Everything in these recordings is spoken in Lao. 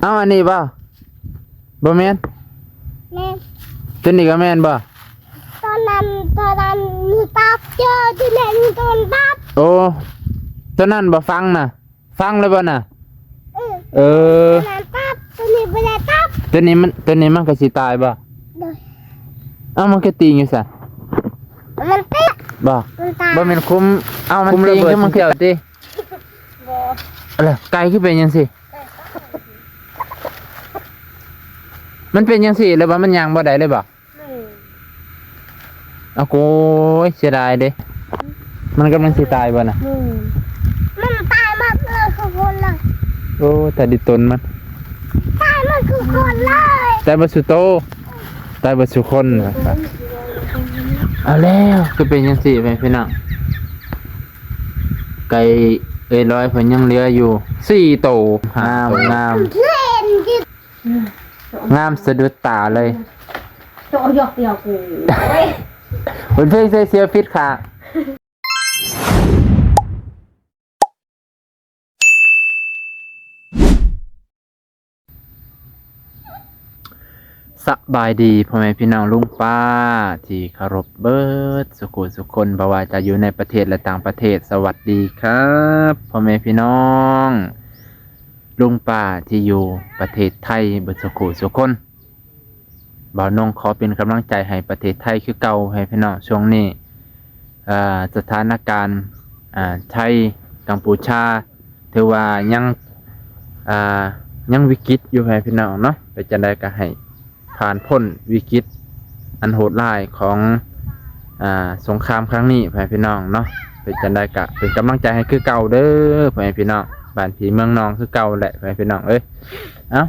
ເອົາ ອັນນີ້ບໍ່? ບໍ່ແມ່ນ? ແມ່ນ. ຕົວນີ້ກໍແມ່ນບໍ່? ຕົວນັ້ນ ຕົວນັ້ນຕັບເຈີ ຕົວນີ້ຕົວຕັບ. ໂອ້ ຕົວນັ້ນບໍ່ຟັງນະ? ຟັງແລ້ວບໍ່ນະ? ເອີ ເອີ ຕົວນັ້ນຕັບ ຕົວນີ້ບໍ່ໄດ້ຕັບ. ຕົວນີ້ມັນ ຕົວນີ້ມັນກໍຊິຕາຍບໍ່? ໂດຍ. ເອົ້າ ມັນຄືຕີງຢູ່ຊັ້ນ? ມັນຕິ ບໍ່? ມັນຕາຍ. ບໍ່ແມ່ນຄຸມ ເອົາ ມັນຕີງຄືມັນຄືຕີງ? ບໍ່. ເອົາລະ ໄກ່ຄືເປັນຈັ່ງຊີ້? ມັນເປັນຈັ່ງຊີ້ ຫຼືວ່າມັນຍ່າງບໍ່ໄດ້ເລີຍບໍ່? ອືມ. ເອົາ ໂອ້ຍ ເສຍດາຍເດ້. ມັນກຳລັງຊິຕາຍບໍ່ນະ? ອືມ. ມັນຕາຍໝົດເລີຍ ຄືຄົນເລີຍ. ໂອ້ ຕາຍດິຕົນມັນ. ຕາຍໝົດຄືຄົນເລີຍ. ຕາຍເບິດສູ່ໂຕ. ຕາຍເບິດສູ່ຄົນ. ເອົາແລ້ວ ຄືເປັນຈັ່ງຊີ້ ພີ່ນ້ອງ. ໄກ່ເອີຍລອຍເພິ່ນຍັງເຫຼືອຢູ່ສີ່ໂຕ. ງາມ ງາມ. ງາມສະດຸດຕາເລີຍ. ໂຕຢອກດຽວກູ ເພິ່ນເພງໃສ່ເສື້ອຜິດຂ້າງ. ສະບາຍດີພໍ່ແມ່ພີ່ນ້ອງລຸງປ້າທີ່ເຄົາລົບເບິດສຸຂູສຸຄົນ ບໍ່ວ່າຈະຢູ່ໃນປະເທດ ແລະ ຕ່າງປະເທດ. ສະຫວັດດີຄັບພໍ່ແມ່ພີ່ນ້ອງ ລຸງປ້າທີ່ຢູ່ປະເທດໄທເບິດສຸຂູສຸຄົນ. ບ່າວນົງຂໍເປັນກຳລັງໃຈໃຫ້ປະເທດໄທຄືເກົ່າ ໃຫ້ພີ່ນ້ອງ. ຊ່ວງນີ້ ເອີ ສະຖານະການ ອ່າ ໄທ ກຳປູຊາ ຖືວ່າຍັງ ອ່າ ຍັງວິກິດຢູ່ ໃຫ້ພີ່ນ້ອງເນາະ. ເປັນຈັ່ງໃດກໍໃຫ້ຜ່ານພົ້ນວິກິດອັນໂຫດຮ້າຍຂອງ ອ່າ ສົງຄາມຄັ້ງນີ້ ໃຫ້ພີ່ນ້ອງເນາະ. ເປັນຈັ່ງໃດກໍເປັນກຳລັງໃຈໃຫ້ຄືເກົ່າເດີ ໃຫ້ພີ່ນ້ອງ ບ້ານພີ່ເມືອງນ້ອງຄືເກົ່າແຫຼະ ໃຫ້ພີ່ນ້ອງເອີຍ. ເອົ້າ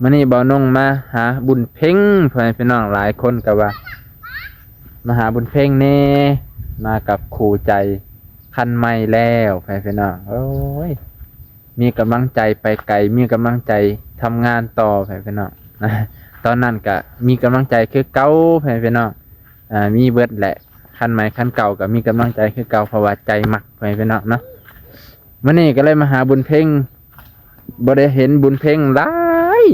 ມື້ນີ້ບ່າວນົງມາຫາບຸນເພັງ ພໍ່ແມ່ພີ່ນ້ອງ. ຫຼາຍຄົນກໍວ່າມາຫາບຸນເພັງແດ່ ມາກັບຄູ່ໃຈຄັນໃໝ່ແລ້ວ ພໍ່ແມ່ພີ່ນ້ອງ. ໂອ້ຍ ມີກຳລັງໃຈໄປໄກ ມີກຳລັງໃຈທຳງານຕໍ່ ພໍ່ແມ່ພີ່ນ້ອງ. ຕອນນັ້ນກະມີກຳລັງໃຈຄືເກົ່າ ພໍ່ແມ່ພີ່ນ້ອງ. ອ່າ ມີເບິດແຫຼະ ຄັນໃໝ່ຄັນເກົ່າກໍມີກຳລັງໃຈຄືເກົ່າ ເພາະວ່າໃຈມັກ ພໍ່ແມ່ພີ່ນ້ອງເນາະ. ມື້ນີ້ກໍເລີຍມາຫາບຸນເພັງ ບໍ່ໄດ້ເຫັນບຸນເພັງຫຼາຍ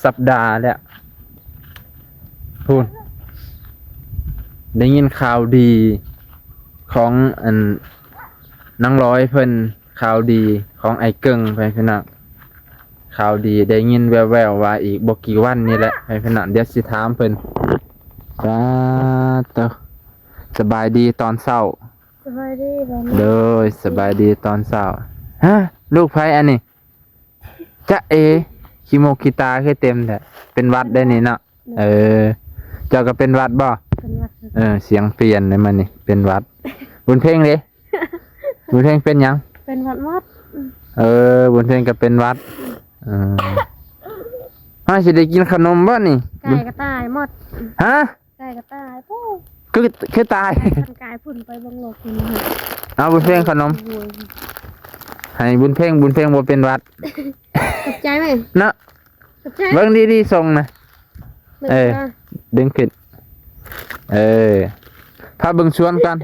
ສັບດາແລ້ວ. ພຸ້ນ ໄດ້ຍິນຂ່າວດີຂອງ ອັນ ນາງລອຍເພິ່ນ ຂ່າວດີຂອງອ້າຍເກິ່ງ ໃຫ້ພີ່ນ້ອງ. ຂ່າວດີໄດ້ຍິນແວ່ວໆວ່າອີກບໍ່ກີ່ວັນນີ້ແຫຼະ ໃຫ້ພີ່ນ້ອງ. ດຽວຊິຖາມເພິ່ນ. ສາທຸ ສະບາຍດີຕອນເຊົ້າ. ສະບາຍດີ ໂດຍ ສະບາຍດີຕອນເຊົ້າ. ຮະ ລູກໃຜອັນນີ້? ຈະເອ ຂີ້ມູກຂີ້ຕາຄືເຕັມແທ້. ເປັນຫວັດໄດ໋ນີ້ເນາະ. ເອີ ເຈົ້າກໍເປັນຫວັດບໍ່? ເປັນຫວັດ. ເອີ ສຽງປ່ຽນເດ້ມື້ນີ້ ເປັນຫວັດ. ບຸນເພັງເດ້? ບຸນເພັງເປັນຫຍັງ? ເປັນຫວັດໝົດ. ເອີ ບຸນເພັງກໍເປັນຫວັດ. ເອີ ເຮົາຊິໄດ້ກິນຂະໜົມບໍ່ນີ້? ໄກ່ກໍຕາຍໝົດ. ຮະ? ໄກ່ກໍຕາຍ. ໂອ້ ຄື ຄືຕາຍ? ໄກ່ ໄກ່ພຸ້ນ ໄປເບິ່ງໂລກພຸ້ນ. ເອົາ ບຸນເພັງ ຂະໜົມ ໂອ້ຍ ໃຫ້ບຸນເພັງ ບຸນເພັງບໍ່ເປັນຫວັດ. ຂອບໃຈແມ່. ເນາະ ຂອບໃຈ. ເບິ່ງດີໆ ສົ່ງນະ. ເອີ ດຶງຂຶ້ນ. ເອີ ພາເບິ່ງສວນກ່ອນ.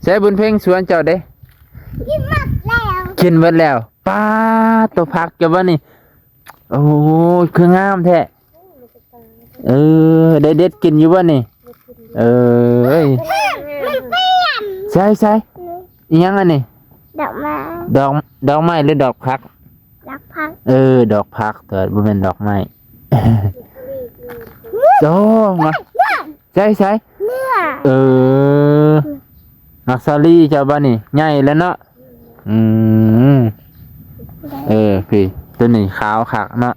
ໃສບຸນເພັງ ສວນເຈົ້າເດ້? ກິນໝົດແລ້ວ. ກິນໝົດແລ້ວ. ປາດ ໂຕຜັກເຈົ້າບໍ່ນີ້? ໂອ້ຍ ຄືງາມແທ້. ເອີ ໄດ້ເດັດກິນຢູ່ບໍ່ນີ້? ເອີຍ ມັນປ່ຽນ. ໃສ່ ໃສ່ ອີຫຍັງອັນນີ້? ດອກໄມ້. ດອກ ດອກໄມ້ ຫຼື ດອກຜັກ? ດອກຜັກ. ເອີ ດອກຜັກ ແຕ່ບໍ່ແມ່ນດອກໄມ້. ໂອ້ ມາ ໃສ່ ໃສ່ ເອີ ໝາກສາລີເຈົ້າບໍ່ນີ້? ໃຫຍ່ແລ້ວເນາະ. ອືມ ເອີ ພີ້ ໂຕນີ້ຂາວຄັກເນາະ.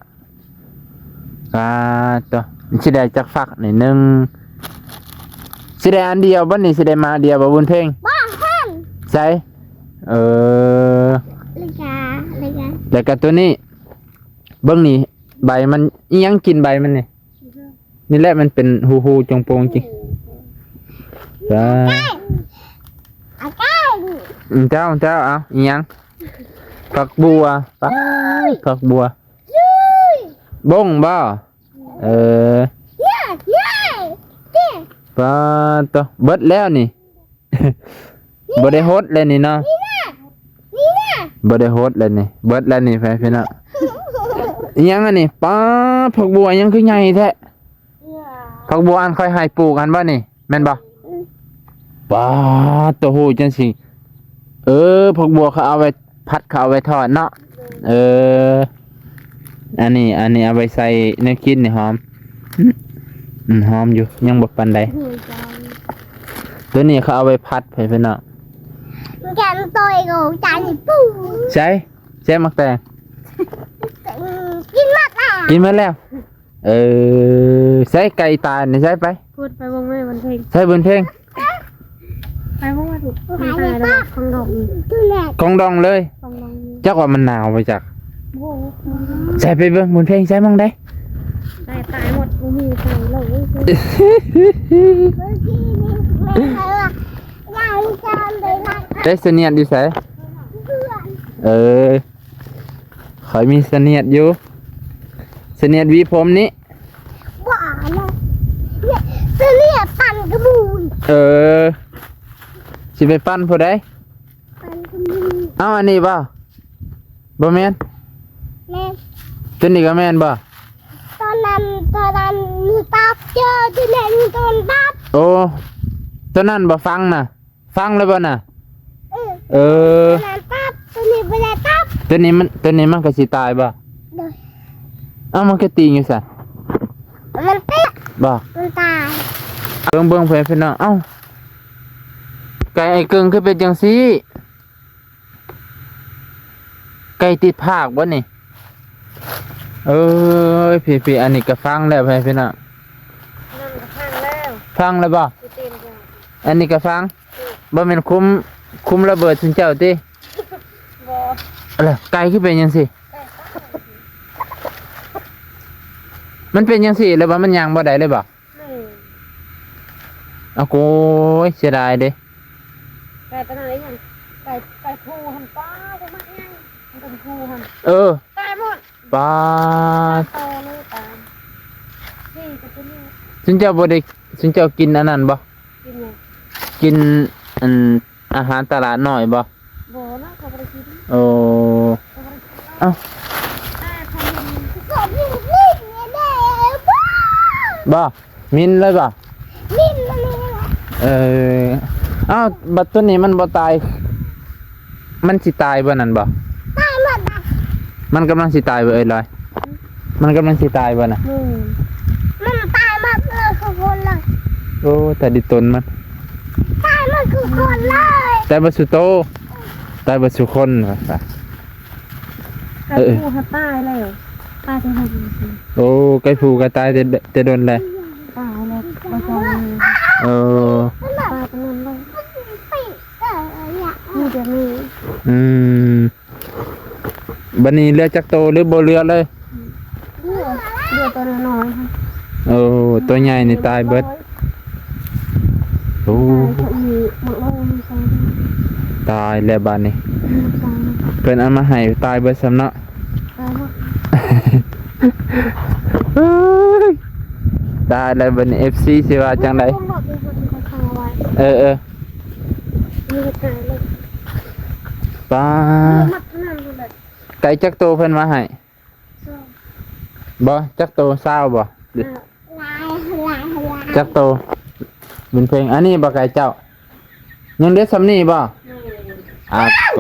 ປາດໂຕ ຊິໄດ້ຈັກຝັກນີ້? ໜຶ່ງ ຊິໄດ້ອັນດຽວບໍ່ນີ້? ຊິໄດ້ມາດຽວບໍ່ ບຸນເພັງ? ບໍ່ທັນ. ໃສ ເອີ ແລ້ວກະ ແລ້ວກະ ແລ້ວກະໂຕນີ້ ເບິ່ງນີ້ ໃບມັນ ອີຫຍັງກິນໃບມັນນີ້? ນີ້ແຫຼະ ມັນເປັນຮູໆ ໂປ່ງໆ ຈິງ. ເຈົ້າ ເຈົ້າ ເອົາອີຫຍັງ? ຜັກບົ່ວ. ປາດ ຜັກບົ່ວ ບົ້ງບໍ່? ເອີ ປາດໂຕ ເບິດແລ້ວນີ້. ບໍ່ໄດ້ຫົດແລ້ວນີ້ເນາະ. ນີ້ນະ ນີ້ນະ ບໍ່ໄດ້ຫົດແລ້ວນີ້ ເບິດແລ້ວນີ້ ພີ່ນ້ອງ. ອີ່ຫຍັງອັນນີ້? ປ້າດ ຜັກບົວຫຍັງຄືໃຫຍ່ແທ້? ເອີ ຜັກບົວອັນຂ້ອຍໃຫ້ປູກຫັ້ນບໍ່ນີ້? ແມ່ນບໍ່? ອືມ ປ້າດ ໂຕໂຫ ຈັ່ງຊີ້. ເອີ ຜັກບົວເຂົາເອົາໄວ້ຜັດ ເຂົາເອົາໄວ້ທອດເນາະ. ເອີ ອັນນີ້ ອັນນີ້ເອົາໄວ້ໃສ່ແນວກິນນີ້ ຫອມ. ອືມ ຫອມຢູ່ ຍັງບໍ່ປານໃດ. ໂອ້ຍ ຕົວນີ້ເຂົາເອົາໄວ້ຜັດ ໃຫ້ພີ່ນ້ອງ. ແກງໂຕຍຂອງຈານນີ້ ປູ ໃສ່ ໃສ່ໝາກແຕງ ກິນໝົດແລ້ວ ກິນໝົດແລ້ວ. ເອີ ໃສ່ໄກ່ຕາຍນີ້ ໃສ່ໄປ ພຸດໄປເບິ່ງແມ່ ມັນເພງ ໃສ່ເບິ່ງເພງ. ໄປບໍ່ວ່າ ໄປ ໄປ ໄປ ໄປ ຂອງດອງ ຂອງດອງເລີຍ ຂອງດອງ. ຈັກວ່າມັນໜາວບໍ່ຈັກ. ໂອ້ໂຫ ໃສ່ໄປເບິ່ງ ບຸນເພັງ ໃສ່ໝ່ອງໃດ? ຕາຍ ຕາຍໝົດ ບໍ່ມີໃສ່ເລີຍ. ໄດ້ສະນຽດຢູ່ໃສ? ເອີ ຂ້ອຍມີສະນຽດຢູ່ ສະນຽດຫວີຜົມນີ້. ບໍ່ເອົາແລ້ວ ສະເນຍປັ່ນກະບູນ. ເອີ ຊິໄປປັ່ນຜູ້ໃດ? ປັ່ນກະບູນ. ເອົາ ອັນນີ້ບໍ່? ບໍ່ແມ່ນ. ແມ່ນ. ຕົວນີ້ກໍແມ່ນບໍ່? ຕອນນັ້ນ ຕອນນັ້ນມີຕັບເຈີ ຕົວນີ້ມີຕົວຕັບ. ໂອ້ ຕົວນັ້ນບໍ່? ຝັງນະ ຝັງແລ້ວບໍ່ນະ? ເອີ ເອີ ຕົວນັ້ນຕັບ ຕົວນີ້ບໍ່ໄດ້ຕັບ. ຕົວນີ້ມັນ ຕົວນີ້ມັນກໍຊິຕາຍບໍ່? ໂດຍ. ເອົ້າ ມັນຄືຕີງຢູ່ຊັ້ນ? ມັນຕິດບໍ່? ມັນຕາຍ. ເບິ່ງ ເບິ່ງ ເພື່ອນພີ່ນ້ອງ. ເອົ້າ ໄກ່ອ້າຍເກິ່ງຄືເປັນຈັ່ງຊີ້? ໄກ່ຕິດພາກບໍ່ນີ້? ເອີຍ ພີ່ໆ ອັນນີ້ກໍຝັງແລ້ວ ເພື່ອນພີ່ນ້ອງ. ນັ້ນກໍຝັງແລ້ວ ຝັງແລ້ວບໍ່? ຊິເຕັມຈັ່ງ ອັນນີ້ກໍຝັງ. ບໍ່ແມ່ນຄຸມ ຄຸມລະເບີດຊຸມເຈົ້າຕິ? ບໍ່. ແລ້ວໄກ່ຄືເປັນຈັ່ງຊີ້? ມັນເປັນຈັ່ງຊີ້ ຫຼືວ່າມັນຍ່າງບໍ່ໄດ້ເລີຍບໍ່? ແມ່ນ. ເອົາ ໂກຍ ເສຍດາຍເດ້. ໄກ່ຕົວນັ້ນອີຫຍັງ? ໄກ່ ໄກ່ພູຫັ້ນ ປ້າດ ຕົວບັກໃຫຍ່ ມັນເປັນພູຫັ້ນ. ເອີ ຕາຍໝົດ. ປ້າດ ໂຕເລີຍ ຕາຍ. ນີ້ກໍຕົວນີ້ ຊຸມເຈົ້າບໍ່ໄດ້ ຊຸມເຈົ້າກິນອັນນັ້ນບໍ່? ກິນຫຍັງ? ກິນອັນ ອາຫານຕະຫຼາດນ້ອຍບໍ່? ບໍ່ນະ ເຂົາບໍ່ໄດ້ກິນ. ໂອ້ ເຂົາບໍ່ໄດ້ກິນ. ເອົ້າ ແຕ່ເຂົາເຫັນ ບໍ່ ມິນເລີຍບໍ່? ມິນເລີຍ. ເອີ ເອົ້າ ບັດຕົວນີ້ມັນບໍ່ຕາຍ ມັນຊິຕາຍບໍ່ນັ້ນບໍ່? ຕາຍໝົດນະ. ມັນກຳລັງຊິຕາຍບໍ່ເອີຍລອຍ? ມັນກຳລັງຊິຕາຍບໍ່ນະ? ອືມ ມັນຕາຍໝົດເລີຍ ຄືຄົນເລີຍ. ໂອ້ ຕາຍດິຕົນມັນ ຕາຍໝົດຄືຄົນເລີຍ. ຕາຍໝົດສູ່ໂຕ ຕາຍໝົດສູ່ຄົນວ່າຊະ. ເອີ ໄກ່ພູຫາຕາຍແລ້ວ ຕາຍແຕ່ດົນ. ໂອ້ ໄກ່ພູກໍຕາຍແຕ່ ແຕ່ດົນແລ້ວ. ຕາຍແລ້ວ ບໍ່ເຈົ້າ. ເອີ ຕາຍແຕ່ນັ້ນເລີຍ. ມີແຕ່ນີ້. ອືມ ບັດນີ້ເຫຼືອຈັກໂຕ ຫຼືບໍ່ເຫຼືອເລີຍ? ເຫຼືອ ເຫຼືອໂຕນ້ອຍໆ. ໂອ້ ໂຕໃຫຍ່ນີ້ຕາຍເບິດ. ໂອ້ ຕາຍແລ້ວບັດນີ້. ເພິ່ນເອົາມາໃຫ້ຕາຍເບິດຊ້ຳເນາະ. ເອີຍ ຕາຍແລ້ວບັດນີ້ ເອັຟຊີ ຊິວ່າຈັ່ງໃດ? ເອີ ເອີ ປາ ໄກ່ຈັກໂຕເພິ່ນມາໃຫ້? ບໍ່ ຈັກໂຕ ຊາວບໍ່? ເອີ ຫຼາຍ ຫຼາຍ ຫຼາຍ. ຈັກໂຕ ບຸນເພັງ? ອັນນີ້ບໍ່ໄກ່ເຈົ້າ? ຍັງເດັດຊ່ຳນີ້ບໍ່? ອາໂກ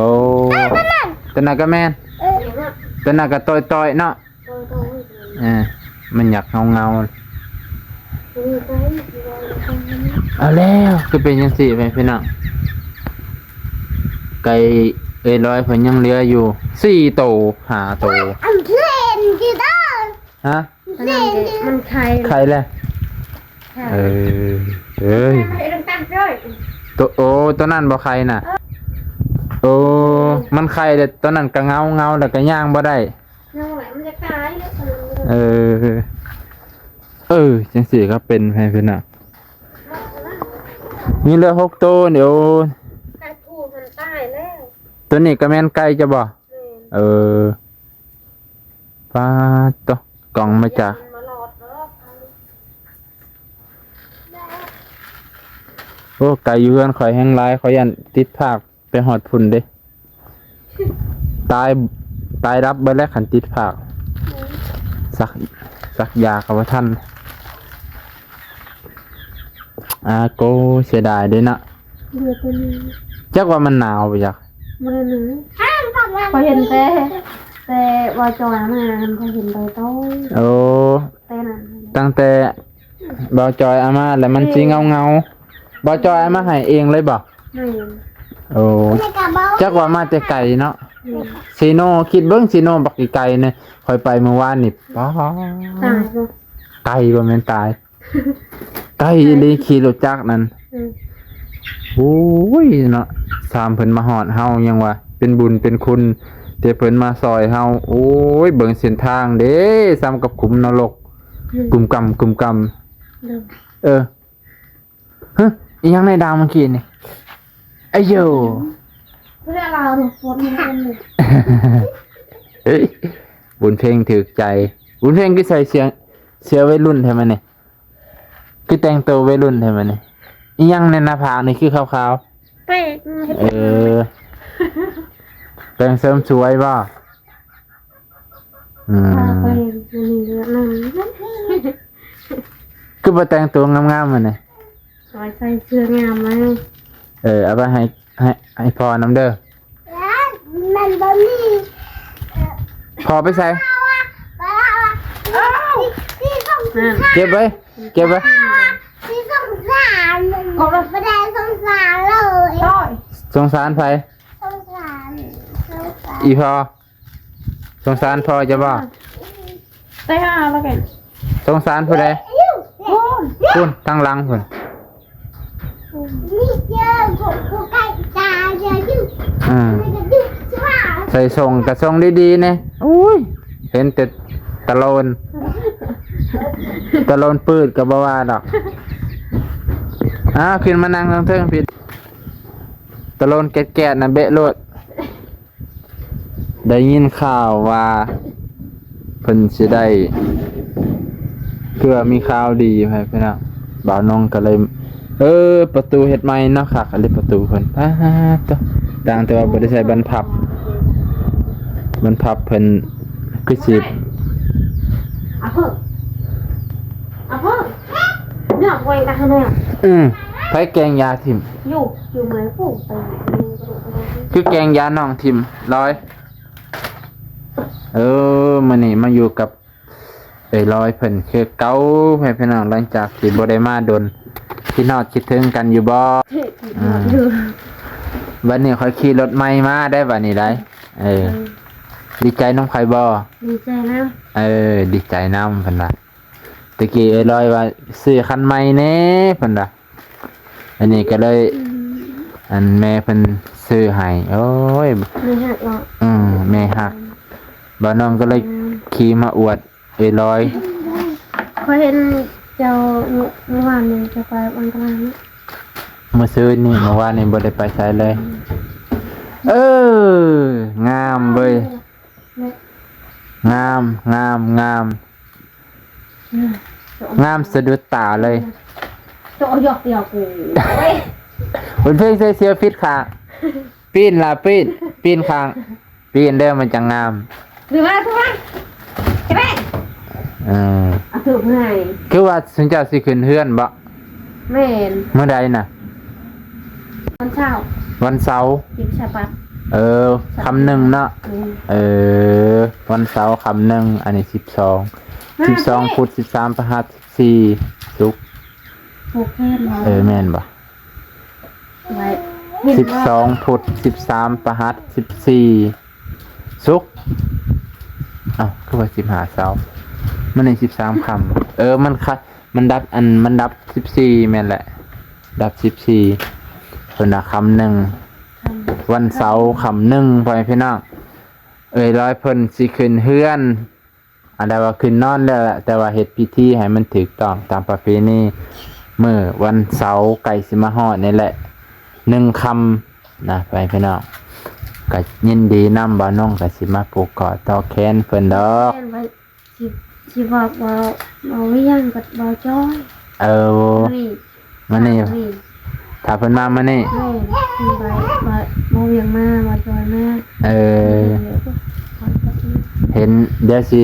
ຕົວນັ້ນກໍແມ່ນ. ເອີ ຕົວນັ້ນກໍຕ່ອຍໆເນາະ. ເອີ ມັນຢາກເງົາໆ. ເອົາແລ້ວ ຄືເປັນຈັ່ງຊີ້ແມ່ພີ່ນ້ອງ. ໄກ່ເອີຍລອຍເພິ່ນຍັງເຫຼືອຢູ່ສີ່ໂຕ ຫ້າໂຕ. ອັນເທຣນກິນເດີ. ຮະ? ອັນນັ້ນເດ ມັນໄຂ່ ໄຂ່ແລ້ວ. ເອີ ເອີຍ ໂຕ ໂອ້ ໂຕນັ້ນບໍ່ໄຂ່ນະ? ໂອ້ ມັນໄຂ່ແລ້ວ ໂຕນັ້ນກໍເຫງົາ ເຫງົາແລ້ວກໍຍ່າງບໍ່ໄດ້. ເຫງົາແລ້ວມັນຈະຕາຍເນາະ. ເອີ ເອີ ຈັ່ງຊີ້ກໍເປັນໃຫ້ເພິ່ນນະ. ມີເຫຼືອຫົກໂຕນີ້. ໂອ້ ໄກ່ພູມັນຕາຍແລ້ວ. ໂຕນີ້ກໍແມ່ນໄກ່ເຈົ້າບໍ່? ແມ່ນ. ເອີ ປາດໂຕ ກ່ອງມາຈາກ ໂອ້ ໄກ່ຢູ່ເຮືອນຂ້ອຍແຮງຫຼາຍ ຂ້ອຍຢ້ານຕິດພາກໄປຮອດພຸ້ນເດ້. ຕາຍ ຕາຍດັບເບິດແລ້ວ ຄັນຕິດພາກ. ສັກ ສັກຢາກໍບໍ່ທັນ. ອາໂກ ເສຍດາຍເດ້ເນາະ. ເຫຼືອແຕ່ນີ້ ຈັກວ່າມັນໜາວບໍ່ຈັກ. ບໍ່ໄດ້ໜາວ ຂ້ອຍເຫັນແຕ່ ແຕ່ວ່າຈອຍມາ ຂ້ອຍເຫັນໃບຕອງ. ໂອ້ ແຕ່ນັ້ນ ຕັ້ງແຕ່ບ່າວຈອຍເອົາມາແລ້ວມັນຊິເຫງົາໆ. ບ່າວຈອຍເອົາມາໃຫ້ເອງເລີຍບໍ່? ແມ່ນ. ໂອ້ ຈັກວ່າມາແຕ່ໄກເນາະ. ແມ່ນ. ເຊໂນ ຄິດເບິ່ງ ເຊໂນບັກໄກໆນີ້ ຂ້ອຍໄປມື້ວານນີ້ ປາດ ຕາຍບໍ່? ໄກ ບໍ່ແມ່ນຕາຍ ໄກອີ່ຫຼີ ຂີ່ລົດຈັກນັ້ນ. ອືມ ໂອ້ຍເນາະ ຊາມເພິ່ນມາຮອດເຮົາຍັງວ່າເປັນບຸນເປັນຄຸນ ທີ່ເພິ່ນມາຊ່ອຍເຮົາ. ໂອ້ຍ ເບິ່ງເສັ້ນທາງເດ້ ສ່ຳກັບຂຸມນະລົກ. ອືມ ກຸມກຳ ກຸມກຳ. ໂດຍ. ເອີ ຮະ ອີຫຍັງໃນດາວເມື່ອກີ້ນີ້? ອາໂຢ ບໍ່ໄດ້ລາວເນາະ ໂພດໃຫ້ເພິ່ນເລີຍ. ບຸນເພັງຖືກໃຈ. ບຸນເພັງຄືໃສ່ເສື້ອ ເສື້ອໄວລຸ້ນແທ້ມື້ນີ້? ຄືແຕ່ງໂຕໄວລຸ້ນແທ້ມື້ນີ້? ອີຫຍັງໃນໜ້າຜາກນີ້ຄືຂາວໆ? ແປ້ງ. ເອີ ແປ້ງເສີມສວຍບໍ່? ອືມ ທາແປ້ງ ອັນນີ້ເຫຼືອນຳ. ຄືບໍ່ແຕ່ງໂຕງາມໆ ມື້ນີ້? ຂ້ອຍໃສ່ເສື້ອງາມມາ. ເອີ ເອົາໄປໃຫ້ ໃຫ້ ໃຫ້ພໍ່ນຳເດີ. ມັນບໍ່ມີ. ພໍ່ໄປໃສ? ເກັບໄວ້ ເກັບໄວ້. ຊິສົງສານ ບໍ່ໄດ້ສົງສານເລີຍ. ໂອ້ຍ ສົງສານໃຜ? ສົງສານ ສົງສານ ອີ່ພໍ່. ສົງສານພໍ່ເຈົ້າບໍ່? ໄປຫາລາວແກ. ສົງສານຜູ້ໃດ? ພຸ້ນ ພຸ້ນ ທາງຫຼັງພຸ້ນ. ອືມ ໃສ່ສົ່ງກະສົ່ງດີໆແດ່. ໂອ້ຍ ເຫັນແຕ່ຕະໂລນ ຕະໂລນປືດກໍບໍ່ວ່າດອກ. ອ້າວ ຂຶ້ນມານັ່ງເທິງໆ ພີ້. ຕະໂລນແກດໆນະ ເບະໂລດ. ໄດ້ຍິນຂ່າວວ່າເພິ່ນຊິໄດ້ ເພື່ອມີຂ່າວດີໃຫ້ພີ່ນ້ອງ. ບ່າວນ້ອງກໍເລີຍ ເອີ ປະຕູເຮັດໃໝ່ເນາະ. ຄັກອີ່ຫຼີປະຕູເພິ່ນ. ປາດໂທ້ ຕ່າງແຕ່ວ່າບໍ່ໄດ້ໃສ່ບານພັບ. ບານພັບເພິ່ນຄືຊິ ອາເພິ່ນ ອາເພິ່ນ ເນາະ ໄວ້ກັນຫັ້ນແຫຼະ. ອືມ ໃຜແກງຢາຖິ້ມ? ຢູ່ ຢູ່ເມືອງຜູ້ໄປ. ຄືແກງຢານ້ອງຖິ້ມ ລອຍ. ເອີ ມື້ນີ້ມາຢູ່ກັບເອື້ອຍລອຍເພິ່ນຄືເກົ່າ ແມ່ພີ່ນ້ອງ. ຫຼັງຈາກທີ່ບໍ່ໄດ້ມາດົນ ຄິດຮອດຄິດເຖິງກັນຢູ່ບໍ່? ຄິດຮອດຢູ່. ອືມ ບັດນີ້ຂ້ອຍຂີ່ລົດໃໝ່ມາໄດ້ ບັດນີ້ໄດ້. ເອີ ເອີ ດີໃຈນຳຂ້ອຍບໍ່? ດີໃຈນຳ. ເອີ ດີໃຈນຳ ເພິ່ນວ່າ. ຕະກີ້ເອື້ອຍລອຍວ່າຊື້ຄັນໃໝ່ແດ່ ເພິ່ນວ່າ. ອັນນີ້ກໍເລີຍ ອືມ ອັນແມ່ເພິ່ນຊື້ໃຫ້. ໂອ້ຍ ແມ່ຮັກເນາະ. ອືມ ແມ່ຮັກ. ບ່າວນ້ອງກໍເລີຍ ອືມ ຂີ່ມາອວດເອື້ອຍລອຍ. ຂ້ອຍເຫັນເຈົ້າມື້ວານນີ້ເຈົ້າໄປວັນຕະຫຼາດເນາະ. ມື້ຊືນນີ້ ມື້ວານນີ້ບໍ່ໄດ້ໄປໃສເລີຍ. ອືມ ເອີ ງາມເວີຍ. ແມ່ ງາມ ງາມ ງາມ. ອືມ ງາມສະດຸດຕາເລີຍ. ໂຕຍອກດຽວກູ ເພິ່ນເພງໃສ່ເສື້ອຜິດຂ້າງ. ປີ້ນລະ ປີ້ນ ປີ້ນຂ້າງ ປີ້ນເດີ ມັນຈັ່ງງາມ. ຖືມາ ຖືມາ ແກະ. ເອີ ເອົາຖືມາ. ຄືວ່າຊຸມເຈົ້າຊິຂຶ້ນເຮືອນບໍ? ແມ່ນ. ມື້ໃດນະ? ວັນເສົາ ວັນເສົາ ສິບສາມ. ເອີ ສາມ ຄ່ຳໜຶ່ງເນາະ. ອືມ ເອີ ວັນເສົາຄ່ຳໜຶ່ງ. ອັນນີ້ສິບສອງ ມາ ສິບສອງ ເພະ ພຸດ ສິບສາມ ພະຫັດ ສິບສີ່ ສຸກ. ໂອເຄ ເອີ ແມ່ນບໍ່? ໄວ້ ສິບສອງ ພຸດ ສິບສາມ ພະຫັດ ສິບສີ່ ສຸກ. ເອົ້າ ຄືວ່າສິບຫ້າ ເສົາ ມື້ນີ້ສິບສາມຄ່ຳ. ເອີ ມັນ ມັນດັບ ອັນ ມັນດັບສິບສີ່ ແມ່ນແຫຼະ ດັບສິບສີ່. ເພິ່ນວ່າຄ່ຳໜຶ່ງ ຄ່ຳ ວັນເສົາຄ່ຳໜຶ່ງ ພໍ່ແມ່ພີ່ນ້ອງ. ເອື້ອຍລອຍເພິ່ນຊິຂຶ້ນເຮືອນ ອັນໃດວ່າຂຶ້ນນອນແລ້ວແຫຼະ ແຕ່ວ່າເຮັດພິທີໃຫ້ມັນຖືກຕ້ອງຕາມປະເພນີ ມື້ວັນເສົາໃກ້ຊິມາຮອດນີ້ແຫຼະ ໜຶ່ງຄ່ຳນະ ພໍ່ແມ່ພີ່ນ້ອງ. ກໍຍິນດີນຳ ບ່າວນ້ອງກໍຊິມາຜູກຂໍ້ຕໍ່ແຂນເພິ່ນດອກ. ແມ່ນ ຊິ ຊິບອກເວົ້າ ເວົ້າຫຍັງກັບເວົ້າຈ້ອຍ. ເອີ ມື້ນີ້ ຖ້າເພິ່ນມາມື້ນີ້ ແມ່ນ ເພິ່ນໄປ ເວົ້າຫຍັງມາ ເວົ້າຈ້ອຍມາ. ເອີ ເຫັນ ດຽວຊິ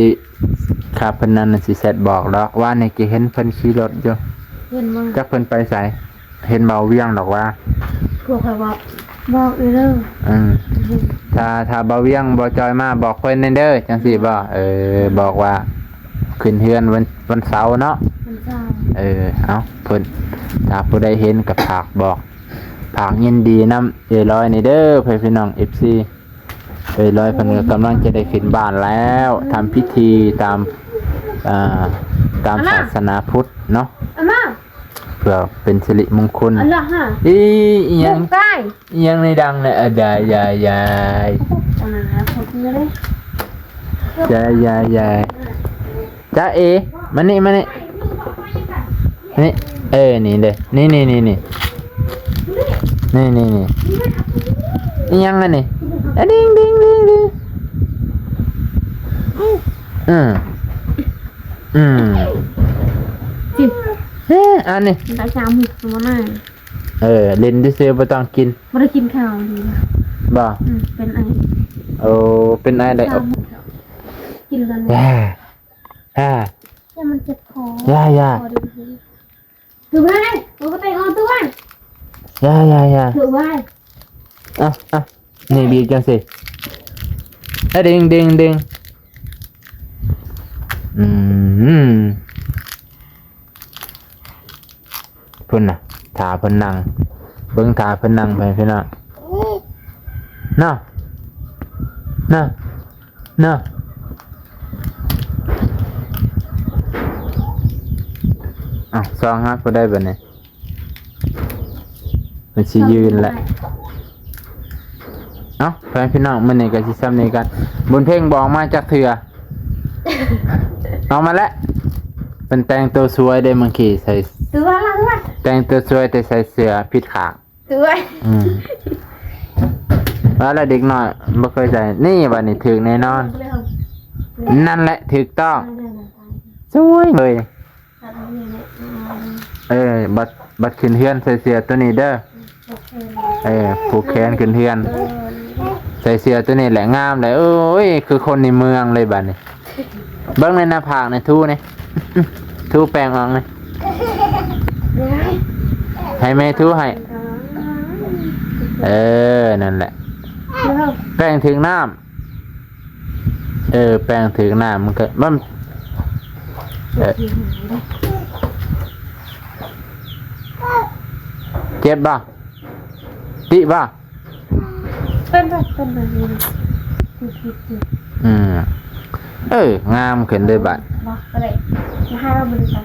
ຄັບ ເພິ່ນນັ້ນຊິແຊັດບອກດອກ. ວານນີ້ກໍເຫັນເພິ່ນຂີ່ລົດຢູ່ ເຫັນບໍ່? ຈັກເພິ່ນໄປໃສ? ເຫັນເບົາວຽງດອກວ່າ ພວກຂ້ອຍວ່າບອກອີເດີ. ອືມ ອືມ ຖ້າ ຖ້າເບົາວຽງບໍ່ຈອຍມາບອກເພິ່ນແດ່ເດີ ຈັ່ງຊີ້ບໍ່? ເອີ ບອກວ່າຂຶ້ນເຮືອນວັນ ວັນເສົາເນາະ ວັນເສົາ. ເອີ ເອົາ ເພິ່ນ ຖ້າຜູ້ໃດເຫັນກໍຝາກບອກ ຝາກຍິນດີນຳເອື້ອຍລອຍນີ້ເດີ ເພື່ອນພີ່ນ້ອງ ເອັຟຊີ. ເອື້ອຍລອຍເພິ່ນກໍກຳລັງຈະໄດ້ຂຶ້ນບ້ານແລ້ວ ທຳພິທີຕາມ ອ່າ ຕາມສາສະໜາພຸດເນາະ ເພື່ອເປັນສິລິມົງຄຸນ. ອີ ອີຫຍັງ? ອີຫຍັງໃນດັງນະ? ອາ ຢາຍ ຢາຍ ຢາຍ ຢາຍ ຢາຍ. ຈ໊ະເອ ມານີ້ ມານີ້ ນີ້ ເອີ ນີ້ເດ້ ນີ້ ນີ້ ນີ້ ນີ້ ນີ້ ນີ້ ນີ້ ອີຫຍັງອັນນີ້? ອະ ດິງ ດິງ ດິງ ດິງ ອື ອື ເອີ ອັນນີ້ ເອີ ຫຼິ້ນຊື່ໆ ບໍ່ຕ້ອງກິນ ບໍ່ໄດ້ກິນເຂົ້າດີບໍ່? ອື ເປັນໄອ ໂອ້ ເປັນໄອໄດ້ ກິນແລ້ວນີ້ ອາ ຢ່າ ມັນເຈັບຄໍ ຢ່າ ຢ່າ ຖືໄວ້ ໂຕກະແຕອອກ ຖືໄວ້ ຢ່າ ຢ່າ ຢ່າ ຖືໄວ້ ເອົາ ເອົາ ນີ້ບີບຈັ່ງຊີ້ ອະ ດິງ ດິງ ດິງ ອືມ. ພຸ້ນນະ ຖ້າເພິ່ນນັ່ງ ເບິ່ງຖ້າເພິ່ນນັ່ງໄປພີ່ນ້ອງ ເນາະ ເນາະ ເນາະ. ເອົ້າ ຊອງຫາຜູ້ໃດບັດນີ້? ເພິ່ນຊິຢືນແຫຼະ. ເອົ້າ ພໍ່ແມ່ພີ່ນ້ອງ ມື້ນີ້ກໍຊິຊ່ຳນີ້ກັນ. ບຸນເພັງບໍ່ອອກມາຈັກເທື່ອ. ອອກມາແລ້ວ. ເພິ່ນແຕ່ງຕົວສວຍເດ້ ບາງທີໃສ່ ຕົວລະ ແຕ່ງຕົວສວຍແຕ່ໃສ່ເສື້ອຜິດຂ້າງ. ຕົວ ອືມ ວ່າແລ້ວເດັກນ້ອຍບໍ່ເຄີຍໃສ່. ນີ້ ບາດນີ້ຖືກແນ່ນອນ. ນັ້ນແຫຼະ ຖືກຕ້ອງ. ສວຍເລີຍ. ເອີ ບັດ ບັດຂຶ້ນເຮືອນໃສ່ເສື້ອຕົວນີ້ເດີ. ເອີ ຜູກແຂນຂຶ້ນເຮືອນ ໃສ່ເສື້ອຕົວນີ້ແຫຼະ ງາມເລີຍ. ໂອ້ຍ ຄືຄົນໃນເມືອງເລີຍບາດນີ້. ເບິ່ງໃນໜ້າຜາກນີ້ ຖູນີ້ ຖູແປງອອກນີ້ ໃຫ້ແມ່ຖູໃຫ້. ເອີ ນັ້ນແຫຼະ ແປງຖືກນ້ຳ. ເອີ ແປງຖືກນ້ຳມັນກໍ ມັນ ເອີ ເຈັບບໍ່? ຕິບໍ່? ເປັນ ເປັນ ເປັນ ອືມ ເອີ ງາມຂຶ້ນເລີຍບາດ. ບໍ່ ບໍ່ໄດ້ ໃຫ້ເຮົາບໍ່ໄດ້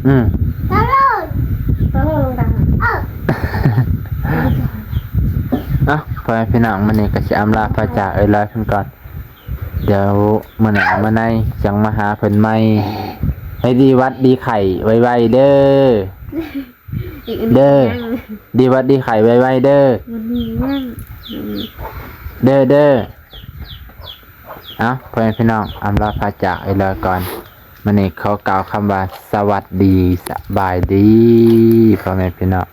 ອືມ ຕະໂລນ ຕະໂລນລົງຕາ. ເອົ້າ ພໍ່ແມ່ພີ່ນ້ອງ ມື້ນີ້ກໍຊິອຳລາພາຈາກເອື້ອຍລອຍເພິ່ນກ່ອນ. ດຽວມື້ໜ້າມື້ໃນຈັ່ງມາຫາເພິ່ນໃໝ່. ໃຫ້ດີຫວັດດີໄຂ້ໄວໆເດີ ເດີ ດີຫວັດດີໄຂ້ໄວໆເດີ ເດີ ເດີ. ເອົ້າ ພໍ່ແມ່ພີ່ນ້ອງ ອຳລາພາຈາກເອື້ອຍລອຍກ່ອນ. ມື້ນີ້ຂໍກ່າວຄຳວ່າ ສະຫວັດດີ ສະບາຍດີ ພໍ່ແມ່ພີ່ນ້ອງ.